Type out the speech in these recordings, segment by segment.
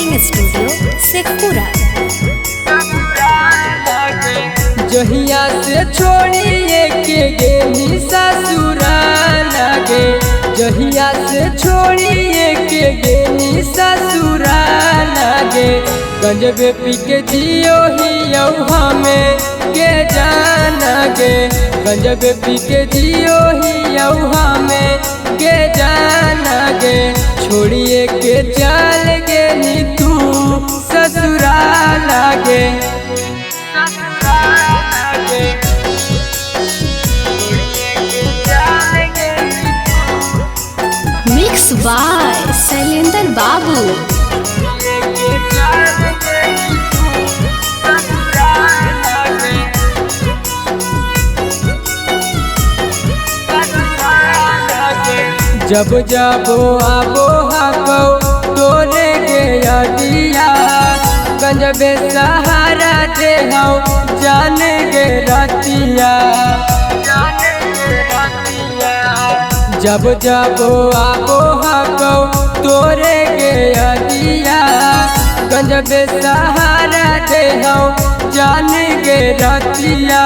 Recording studio Sheikhpura. जहिया से छोड़िए के गेनी ससुरा लागे, जहिया से छोड़िए के गेनी ससुरा लागे। गंजबे पी के जियो ही हमें के जाना गे, गंजबे पी के जियो ही हमें के जाना गे। छोड़िए के चल गेनी तू ससुरा लागे। मिक्स बाय शैलेंद्र बाबू। जब जब आबो हको तोरे के यादिया, गंजबे सहारा दे हौ जान गे रतिया। जब जब आबो हको तोरे के यादिया, गंजबे सहारा दे हौ जान गे रतिया।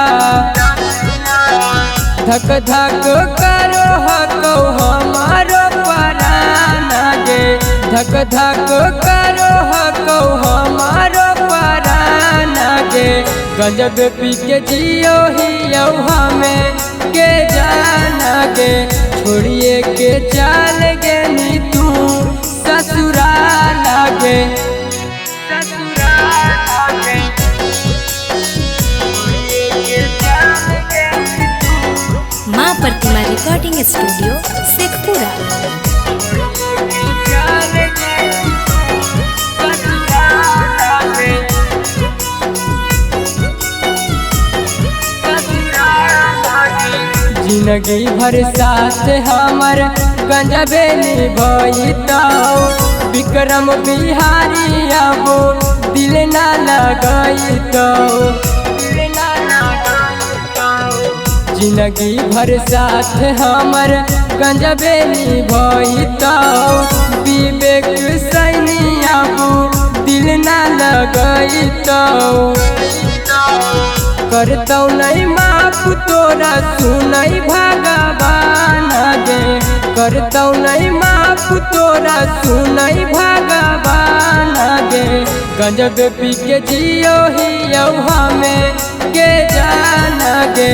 धक धक करो हको हमारो परान गे, धक धक करो हको हमारो परान गे। गंजब पी के जियो ही हमें के जाना गे, छोड़िए के चल गेनी तू ससुरा लागे। माँ प्रतिमा रिकॉर्डिंग स्टूडियो शेखपुरा। जिंदगी भर साथ हमर गंजबे निभइतौ, विक्रम बिहारी अब दिल ना लगइतौ। जिंदगी भर साथ हमर गंजबे निभइतौ, विवेक सैनी अब दिल ना लगइतौ। करतौ नहीं माफ तोरा सुनई भगवान गे, करतौ नहीं माफ तोरा सुनई भगवान गे। गंजब पी के जियो ही हमें के जाना गे,